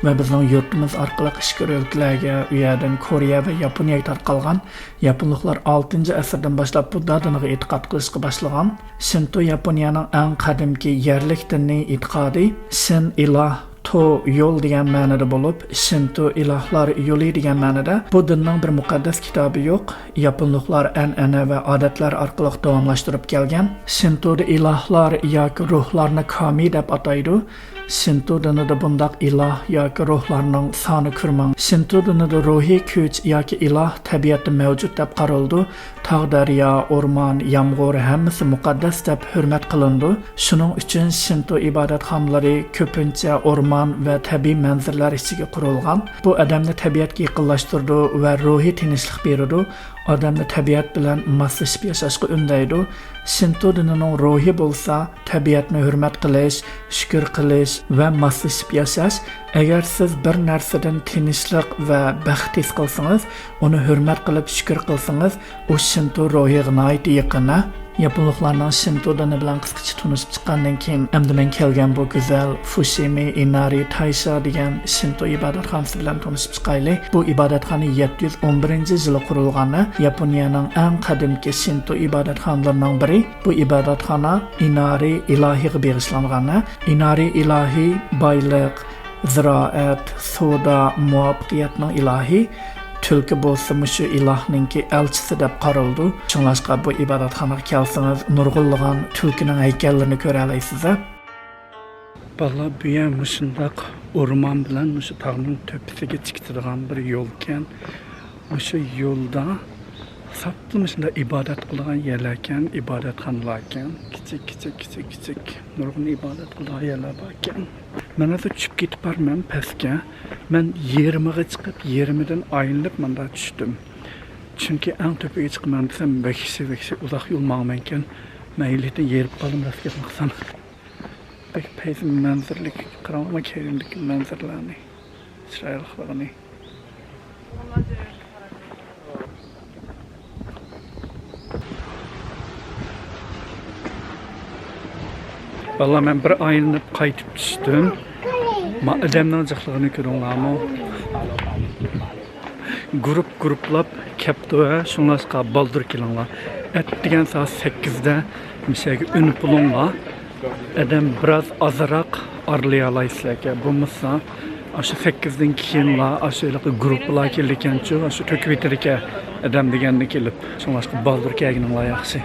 ۋە بىزنىڭ يۇرتىمىز ئارقىلىق ئىچكىرى ئۆلكىلەرگە، ئۇ يەردىن كورېيە ۋە ياپونىيەگە تارقالغان. ياپونلۇقلار ئالتىنچى ئەسىردىن باشلاپ بۇددا دىنىغا ئېتىقاد قىلىشقا باشلىغان. شىنتو ياپونىيەنىڭ ئەڭ قەدىمكى يەرلىك دىنىي ئېتىقادى. شىن ئىلاھ، تو يول دېگەن مەنىدە بولۇپ، شىنتو ئىلاھلار يولى دېگەن مەنىدە. بۇ دىننىڭ بىر مۇقەددەس كىتابى يوق. ياپونلۇقلار ئەنئەنە ۋە ئادەتلەر ئارقىلىق داۋاملاشتۇرۇپ كەلگەن. شىنتودا ئىلاھلار ياكى روھلارنى كامى دەپ ئاتايدۇ. شىنتو دىنىدا بۇنداق ئىلاھ ياكى روھلارنىڭ سانى كۆرمەڭ. شىنتو دىنىدا روھىي كۈچ ياكى ئىلاھ تەبىئەتتە مەۋجۇت دەپ قارىلىدۇ. تاغ، دەريا، ئورمان، يامغۇر ھەممىسى مۇقەددەس دەپ ھۆرمەت قىلىنىدۇ. شۇنىڭ ئۈچۈن شىنتو ئىبادەتخانىلىرى كۆپىنچە ئورمان ۋە تەبىئىي مەنزىرىلەر ئىچىگە قۇرۇلغان. بۇ ئادەمنى تەبىئەتكە يېقىنلاشتۇرىدۇ ۋە روھىي تىنچلىق بېرىدۇ. ئادەمنى تەبىئەت بىلەن ماسلىشىپ ياشاشقا ئۈندەيدۇ. شىنتو دىنىنىڭ روھى بولسا تەبىئەتنى ھۆرمەت قىلىش، شۈكۈر قىلىش ۋە ماسلىشىپ ياشاش. ئەگەر سىز بىر نەرسىدىن تىنچلىق ۋە بەخت ھېس قىلسىڭىز، ئۇنى ھۆرمەت قىلىپ شۈكۈر قىلسىڭىز، ئۇ شىنتو روھىغا ناھايىتى يېقىن، ھە؟ ياپونلۇقلارنىڭ شىنتو دىنى بىلەن قىسقىچە تونۇشۇپ چىققاندىن كېيىن، ئەمدى مەن كەلگەن بۇ گۈزەل فۇشىمى ئىنارى تايشا دېگەن شىنتو ئىبادەتخانىسى بىلەن تونۇشۇپ چىقايلى. بۇ ئىبادەتخانا يەتتە يۈز ئون بىرىنچى يىلى قۇرۇلغان، ياپونىيەنىڭ ئەڭ قەدىمكى شىنتو ئىبادەتخانىلىرىنىڭ بىرى. بۇ ئىبادەتخانا ئىنارى ئىلاھىغا بېغىشلانغان. ئىنارى ئىلاھى بايلىق، زىرائەت، سودا، مۇۋەپپەقىيەتنىڭ ئىلاھى، تۈلكە بولسا مۇشۇ ئىلاھنىڭكى ئەلچىسى دەپ قارىلىدۇ. شۇڭلاشقا بۇ ئىبادەتخانىغا كەلسىڭىز، نۇرغۇنلىغان تۈلكىنىڭ ھەيكەللىرىنى كۆرەلەيسىز. بالىلار، بۇ يەر مۇشۇنداق ئورمان بىلەن مۇشۇ تاغنىڭ تۆپىسىگە چىقىدىغان بىر يولكەن. مۇشۇ يولدا ساپلا مۇشۇنداق ئىبادەت قىلىدىغان يەرلەركەن، ئىبادەتخانىلاركەن. كىچىك، كىچىك، كىچىك، كىچىك. نۇرغۇن ئىبادەت قىلىدىغان يەرلەر باركەن. مەن ھازىر چۈشۈپ كېتىپ بارىمەن پەسكە. مەن يېرىمىغا چىقىپ، يېرىمىدىن ئايلىنىپ مۇندا چۈشتۈم. چۈنكى ئەڭ تۆپىگە چىقىمەن دېسەم، ۋەھشىي، ۋەھشىي ئۇزاق يول ماڭىمەنكەن. مەن ھېلىتىن يېرىپ قالدىم، راست گەپنى قىلسام. بەك پەيزى مەنزىرىلىك، قاراڭلىما كەينىمدىكى مەنزىرىلەرنى، چىرايلىقلىقىنى. بالىلار، مەن بىر ئايلىنىپ قايتىپ چۈشتۈم. ما ئادەمنىڭ جىقلىقىنى كۆرۈڭلارمۇ؟ گۇرۇپ گۇرۇپلاپ كەپتۇ ھە، شۇڭلاشقا بالدۇر كېلىڭلار. ئەتىگەن سائەت سەككىزدە مۇشۇ يەرگە ئۈنۈپ بولۇڭلار. ئادەم بىراز ئازراق ئارىلىيالايسىلەركەن. بولمىسا ئاشۇ سەككىزدىن كېيىنلا ئاشۇ ھېلىقى گۇرۇپپىلار كېلىدىكەنچۇ، ئاشۇ تۆكۈۋېتىدىكەن ئادەم دېگەندە كېلىپ. شۇڭلاشقا بالدۇر كەلگىنىڭلار ياخشى.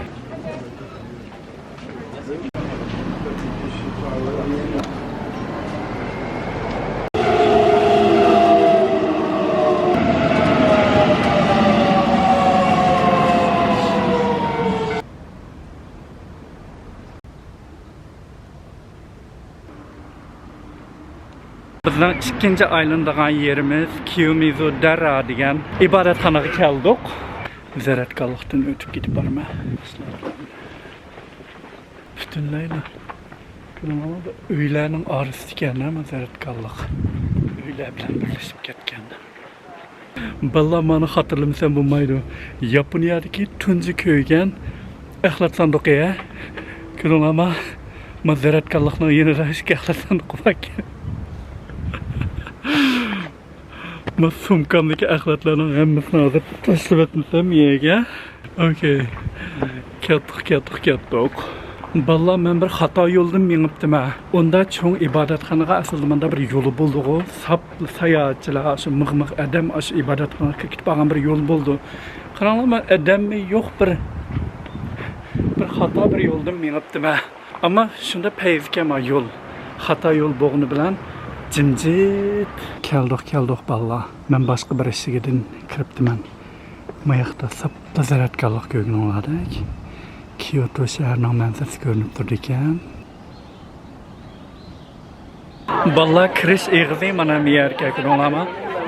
بىزنىڭ ئىككىنچى ئايلىنىدىغان يېرىمىز كىيومىزۇ دەرا دېگەن ئىبادەتخانىغا كەلدۇق. زەرەتكارلىقتىن ئۆتۈپ كېتىپ بارىمەن. پۈتۈنلەيلا ئۆيلەرنىڭ ئارىسىدىكەن، ھەممە زەرەتكارلىق ئۆيلەر بىلەن بىرلىشىپ كەتكەن. بالىلار، مانا خاتىرىلىمىسەم بولمايدۇ. ياپونىيەدىكى تۇنجى كۆرگەن ئەخلەت ساندۇقى، ھە؟ كۆردۈڭلارما؟ ما زەرەتكارلىقنىڭ يېنىدا ئىككى ئەخلەت ساندۇقى باركەن. ما سومكامدىكى ئەخلەتلەرنىڭ ھەممىسىنى ھازىر تاشلىۋەتمىسەم يەرگە. ئوكەي. كەتتۇق، كەتتۇق، كەتتۇق. بالىلار، مەن بىر خاتا يولدىن مېڭىپتىمەن. ئۇندا چوڭ ئىبادەتخانىغا ئەسلىدە مۇندا بىر يولى بولىدىغۇ. ساپ ساياھەتچىلەر، شۇ مىغ-مىغ ئادەم، شۇ ئىبادەتخانىغا كىرىپ بارغان بىر يول بولىدۇ. قاراڭلار، مانا ئادەممۇ يوق، بىر، بىر خاتا بىر يولدىن مېڭىپتىمەن. ئەمما شۇنداق پەيزىكەن ما يول. خاتا يول بولغىنى بىلەن جىمجىت. كەلدۇق، كەلدۇق بالىلار. مەن باشقا بىر ئىشىكىدىن كىرىپتىمەن. ماياقتا ساپتا زەرەتكارلىق كۆرگىنىڭلاردەك. كيوتو شەھىرىنىڭ مەنزىرىسى كۆرۈنۈپ تۇرىدىكەن. بالىلار، كىرىش ئېغىزى مانا مۇ يەركەن، كۆردۈڭلارما؟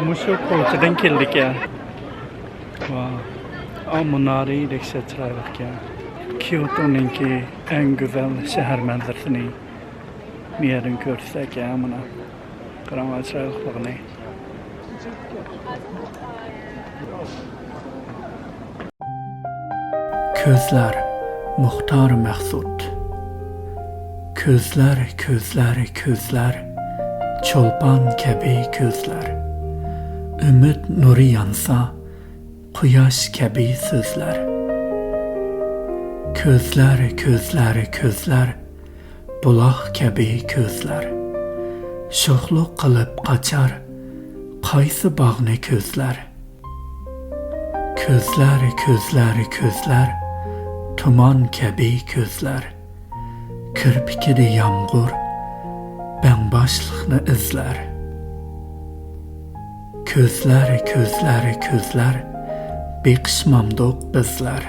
مۇشۇ كوچىدىن كېلىدىكەن. ۋاو. ئا، مۇنارى دەھشەت چىرايلىقكەن. كيوتونىڭكى ئەڭ گۈزەل شەھەر مەنزىرىسىنى مۇ يەردىن كۆرسەتسەكەن، مانا. قاراڭلار چىرايلىقلىقىنى. كۆزلەر، مۇختار مەخسۇت. كۆزلەر، كۆزلەر، كۆزلەر، چولپان كەبى كۆزلەر. ئۈمىد نۇرى يانسا، قۇياش كەبى سۆزلەر. كۆزلەر، كۆزلەر، كۆزلەر، بۇلاق كەبى كۆزلەر. شوخلۇق قىلىپ قاچار قايسى باغنى كۆزلەر؟ كۆزلەر، كۆزلەر، كۆزلەر، تۇمان كەبى كۆزلەر. كىرپىكىدە يامغۇر، بەڭباشلىقنى ئىزلەر. كۆزلەر، كۆزلەر، كۆزلەر، بېقىشمامدۇق بىزلەر.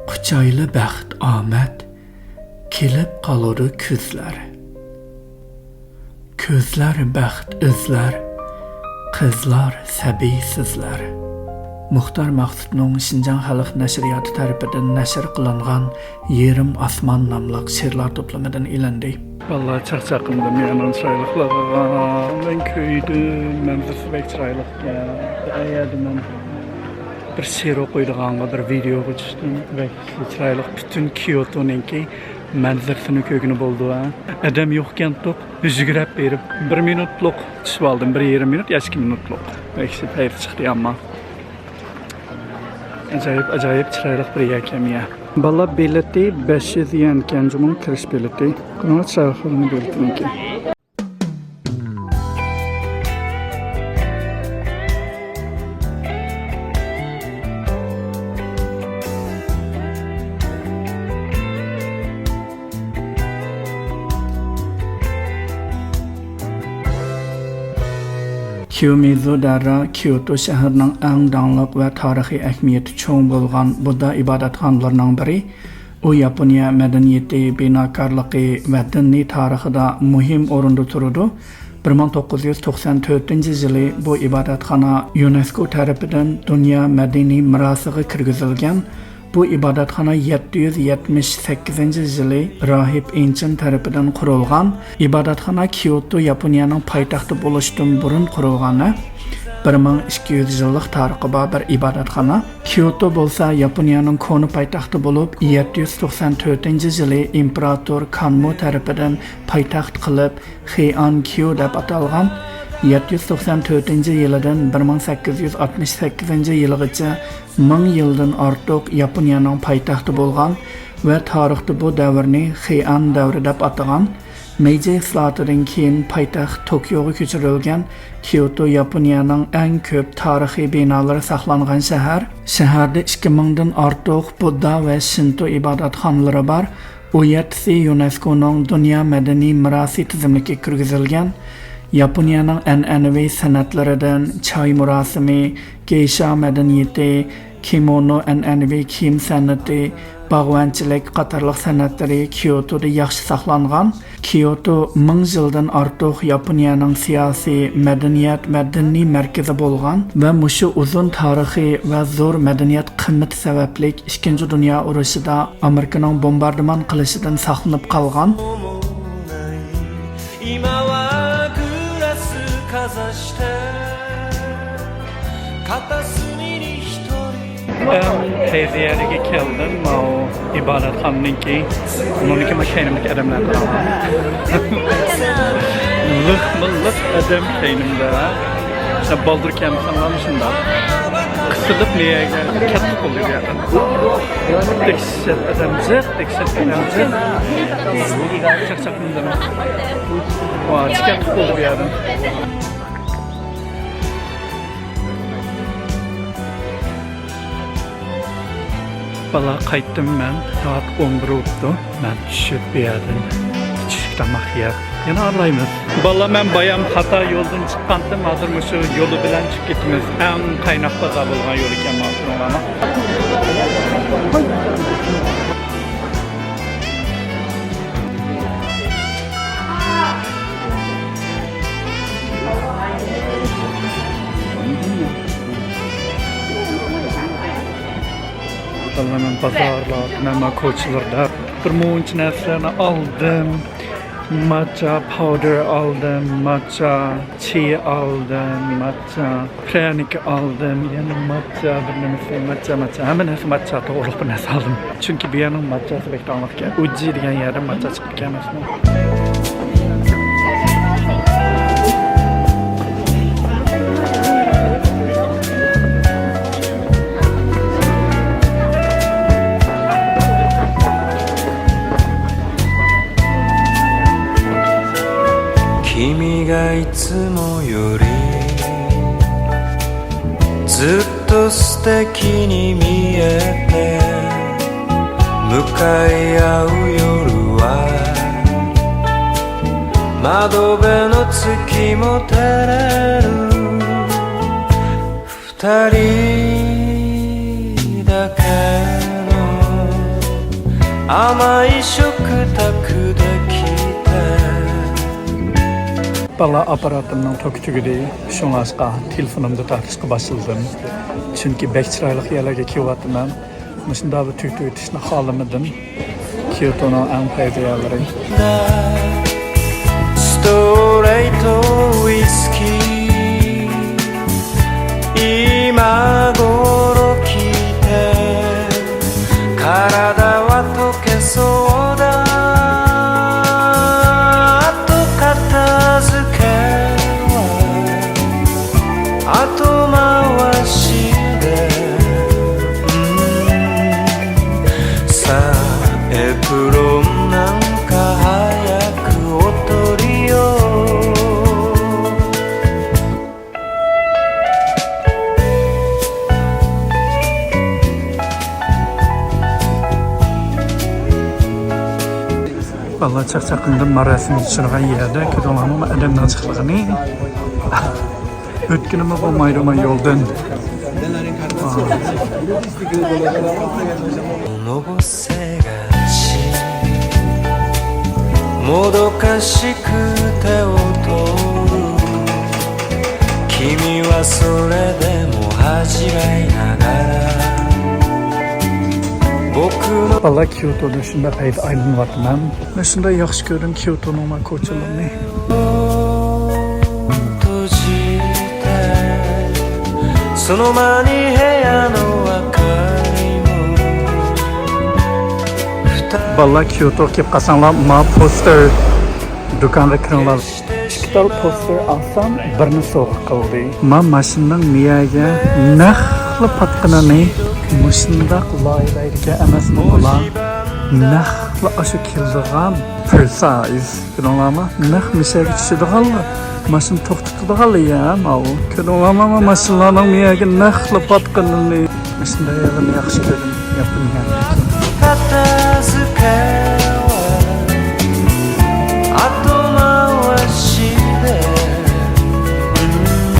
قۇچايلى بەخت ئامەت، كېلىپ قالىدۇ كۈزلەر. كۆزلەر بەخت ئىزلەر، قىزلار سەبىي سىزلەر. مۇختار مەخسۇتنىڭ شىنجاڭ خەلق نەشرىياتى تەرىپىدىن نەشر قىلىنغان يېرىم ئاسمان ناملىق شېئىرلار توپلىمىدىن ئېلىندى. ۋاللا چاقچاقىمدىن يەنە چىرايلىقلىقىغا مەن كۆيدۈم. مەنزىرىسى بەك چىرايلىقكەن. ئەيەدىمەن. بىر سېرو قويىدىغانغا بىر ۋىدېيوغا چۈشتۈم. بەك چىرايلىق، پۈتۈن كيوتونىڭكى مەنزىرىسىنى كۆرگىلى بولىدۇ، ھە. ئادەم يوقكەنتۇق، يۈگۈرۈپ بېرىپ، بىر مىنۇتلۇق چۈشۈپ ئالدىم، بىر يېرىم مىنۇت يا ئىككى مىنۇتلۇق. بەك پەيزى چىقتى ئەمما. ئاجايىپ، ئاجايىپ چىرايلىق بىر يەركەن يا. بالا بېلىتى بەش يۈز يەنكەن جۇمۇ، كىرىش بېلىتى. بۇنىڭ چىرايلىقلىقىنى بېلىتىنىڭكى. كيومىزۇ دەررا كيوتو شەھىرىنىڭ ئەڭ داڭلىق ۋە تارىخىي ئەھمىيىتى چوڭ بولغان بۇددا ئىبادەتخانىلىرىنىڭ بىرى. ئۇ ياپونىيە مەدەنىيىتى، بىناكارلىقى ۋە دىنىي تارىخىدا مۇھىم ئورۇندا تۇرىدۇ. بىر مىڭ توققۇز يۈز توقسان تۆتىنچى يىلى بۇ ئىبادەتخانا يۇنېسكو تەرىپىدىن دۇنيا مەدەنىي مىراسىغا كىرگۈزۈلگەن. بۇ ئىبادەتخانا يەتتە يۈز يەتمىش سەككىزىنچى يىلى راھىب ئىنچىن تەرىپىدىن قۇرۇلغان. ئىبادەتخانا كيوتو ياپونىيەنىڭ پايتەختى بولۇشتىن بۇرۇن قۇرۇلغان، بىر مىڭ ئىككى يۈز يىللىق تارىخى بار بىر ئىبادەتخانا. كيوتو بولسا ياپونىيەنىڭ كونا پايتەختى بولۇپ، يەتتە يۈز توقسان تۆتىنچى يىلى ئىمپېراتور كانمۇ تەرىپىدىن پايتەخت قىلىپ، خېئان كيو دەپ ئاتالغان. يەتتە يۈز توقسان تۆتىنچى يىلىدىن بىر مىڭ سەككىز يۈز ئاتمىش سەككىزىنچى يىلىغىچە مىڭ يىلدىن ئارتۇق ياپونىيەنىڭ پايتەختى بولغان ۋە تارىختا بۇ دەۋرنى خېئان دەۋرى دەپ ئاتىغان. مېيجى ئىسلاھاتىدىن كېيىن پايتەخت توكيوغا كۆچۈرۈلگەن. كيوتو ياپونىيەنىڭ ئەڭ كۆپ تارىخىي بىنالىرى ساقلانغان شەھەر. شەھەردە ئىككى مىڭدىن ئارتۇق بۇددا ۋە شىنتو ئىبادەتخانىلىرى بار. ئۇ يەتتىسى يۇنېسكونىڭ دۇنيا مەدەنىي مىراسى تىزىملىكىگە كىرگۈزۈلگەن. ياپونىيەنىڭ ئەنئەنىۋى سەنئەتلىرىدىن چاي مۇراسىمى، گېيشا مەدەنىيىتى، كىمونو، ئەنئەنىۋى كىيىم سەنئىتى، باغۋەنچىلىك قاتارلىق سەنئەتلىرى كيوتودا ياخشى ساقلانغان. كيوتو مىڭ يىلدىن ئارتۇق ياپونىيەنىڭ سىياسىي، مەدەنىيەت ۋە دىنىي مەركىزى بولغان ۋە مۇشۇ ئۇزۇن تارىخى ۋە زور مەدەنىيەت قىممىتى سەۋەبلىك ئىككىنچى دۇنيا ئۇرۇشىدا ئامېرىكىنىڭ بومباردىمان قىلىشىدىن ساقلىنىپ قالغان. ئەڭ پەيزى يەرگە كەلدىم، ماۋۇ ئىبادەتخانىنىڭكى. بۇنىڭكى ما كەينىمدىكى ئادەملەر قاراڭلار. لىقمۇ لىق ئادەم كەينىمدە. شۇنداق بالدۇر كەلمىسەڭلارمۇ شۇنداق قىسىلىپ نېيەگە كەتتۇق بولدى بۇ يەردىن. دەھشەت ئادەم جىق، دەھشەت ئادەم جىق. چاقچاق مىندىم. ۋا، چىقىپ كەتتۇق بولدى بۇ يەردىن. بالا، قايتتىم مەن. سائەت ئون بىر بوپتۇ. مەن چۈشۈپ بۇ يەردىن چۈشلۈك تاماق يەپ يەنە ئارىلايمىز. بالا، مەن بايام خاتا يولدىن چىققانتىم. ھازىر مۇشۇ يولى بىلەن چۈشۈپ كېتىمىز. ئەڭ قايناق بازار بولغان يول ئىكەن مانا. مەن بازارلاردا، مەن كوچىلاردا بىر مۇنچە نەرسىلەرنى ئالدىم. ماتچا پاۋدېر ئالدىم، ماتچا چى ئالدىم، ماتچا پىرەنىكى ئالدىم، يەنە ماتچا بىر نېمىسى، ماتچا، ماتچا، ھەممە نەرسە ماتچا، توغرىلىق بىر نەرسە ئالدىم. چۈنكى بۇ يەرنىڭ ماتچاسى بەك داڭلىق ئىكەن. ئۇجى دېگەن يەردىن ماتچا چىقىپتىكەن ئەمەسمۇ؟ 君がいつもより ずっと素敵に見えて、向かい合う夜は、窓辺の月も照れる。二人だけの甘い食卓で聞いて。 بالا، ئاپپاراتىمنىڭ توكى تۈگىدى، شۇڭلاشقا تېلېفونۇمدا تارتىشقا باشلىدىم. چۈنكى بەك چىرايلىق يەرلەرگە كېلىۋاتىمەن. مۇشۇنداق بىر تۈگىتىۋېتىشنى خالىمىدىم. كيوتونىڭ ئەڭ پەيزى يەرلىرى. ストレートウイスキー、今頃君体は溶けそうだ。後片付けは後回しで、うん、さあ、エプロンなんか早くお取りよ。 بالىلار چاقچاق قىلىندى، ماراسىمغا چۈشىدىغان يەردە كۆردۈڭلارمۇ ئادەمنىڭ جىقلىقىنى. ئۆتكىنىمۇ بولمايدۇ ما يولدىن. のぼせがちもどかしく手を取る君はそれでも恥じらいながら僕の بالىلار كيوتودا شۇنداق ھەيدە ئايلىنىۋاتىمەن. مەن شۇنداق ياخشى كۆردۈم كيوتونىڭ ما كوچىلىرىنى. 閉じてその間に部屋の明かりも بالىلار كيوتوغا كېلىپ قالساڭلار ما پوستېر دۇكانغا كىرىڭلار. ئىككى تال پوستېر ئالسام بىرنى سوۋغا قىلدى. ما ماشىنىنىڭ مىيەگە نەقلا پاتقىنىنى مۇشۇنداق لايىھەلەيدىكەن ئەمەسمۇ بۇلار؟ نەقلا ئاشۇ كېلىدىغان پرېسايز. كۆردۈڭلارمۇ؟ نەق مىشەگە چۈشىدىغانلا، ماشىنا توختىتىدىغانلا يا ماۋۇ. كۆردۈڭلارمۇ؟ ما ماشىنىلارنىڭ مىيەگە نەقلا پاتقىنىنى. مۇشۇنداق يەرلەرنى ياخشى كۆردۈم ياپونىيەدىكى.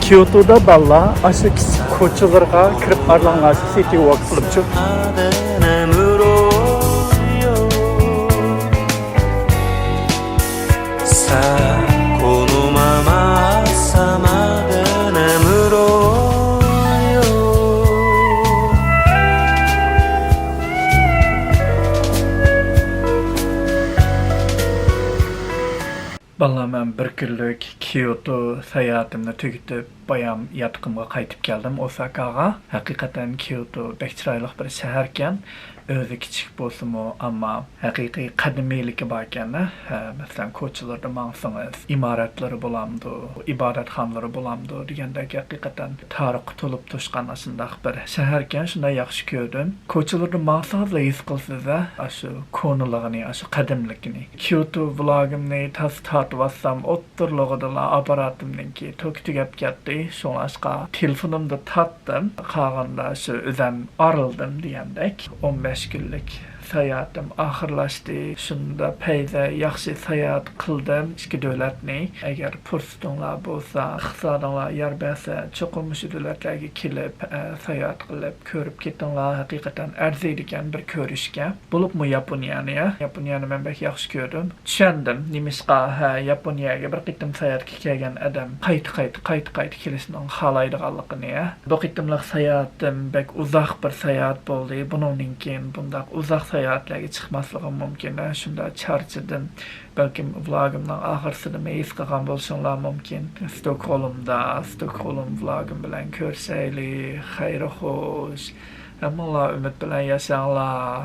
كيوتودا بالىلار ئاشۇ كىچىك كوچىلارغا كىرىپ ئارىلاڭلار، سىتى ۋوك قىلىپچۇ. さあこのまま朝まで眠ろうよ。 بالىلار، مەن بىر كۈنلۈك كيوتو ساياھىتىمنى تۈگىتىپ، بايام ياتىقىمغا قايتىپ كەلدىم، ئوساكاغا. ھەقىقەتەن كيوتو بەك چىرايلىق بىر شەھەركەن. ئۆزى كىچىك بولسىمۇ، ئەمما ھەقىقىي قەدىمىيلىكى باركەن. ھە، مەسىلەن، كوچىلىرىدا ماڭسىڭىز، ئىمارەتلىرى بولامدۇ، ئىبادەتخانىلىرى بولامدۇ دېگەندەك، ھەقىقەتەن تارىخقا تولۇپ توشقان ئاشۇنداق بىر شەھەركەن. شۇنداق ياخشى كۆردۈم. كوچىلىرىدا ماڭسىڭىزلا ھېس قىلىسىز، ھە، ئاشۇ كونىلىقىنى، ئاشۇ قەدىملىكىنى. كيوتو ۋلوگىمنى تاسا تارتىۋاتسام، ئوتتۇرىلىغىدىلا ئاپپاراتىمنىڭكى توكى تۈگەپ كەتتى. شۇڭلاشقا تېلېفونۇمدا تارتتىم. قالغاندا شۇ ئۆزەم ئارىلىدىم دېگەندەك. ئون بەش كۈنلۈك ساياھىتىم ئاخىرلاشتى. شۇندا پەيزە ياخشى ساياھەت قىلدىم ئىككى دۆلەتنى. ئەگەر پۇرسىتىڭلار بولسا، ئىقتىسادىڭلار يار بەرسە، چوقۇم مۇشۇ دۆلەتلەرگە كېلىپ، ئە، ساياھەت قىلىپ، كۆرۈپ كېتىڭلار. ھەقىقەتەن ئەرزىيدىكەن بىر كۆرۈشكە. بولۇپمۇ ياپونىيەنى، يا، ياپونىيەنى مەن بەك ياخشى كۆردۈم. چۈشەندىم، نېمىشقا، ھە، ياپونىيەگە بىر قېتىم ساياھەتكە كەلگەن ئادەم قايتا، قايتا، قايتا، قايتا كېلىشنىڭ خالايدىغانلىقىنى، ھە. بۇ قېتىملىق ساياھىتىم بەك ئۇزاق بىر ساياھەت بولدى. بۇنىڭدىن كېيىن بۇنداق ئۇزاق ساياھەتلەرگە چىقماسلىقىم مۇمكىن، ھە. شۇنداق چارچىدىم. بەلكىم ۋلوگىمنىڭ ئاخىرسىدىمۇ ھېس قىلغان بولۇشۇڭلار مۇمكىن. ستوكھولمدا، ستوكھولم ۋلوگىم بىلەن كۆرۈشەيلى. خەير خوش. ھەممىڭلار ئۈمىد بىلەن ياشاڭلار.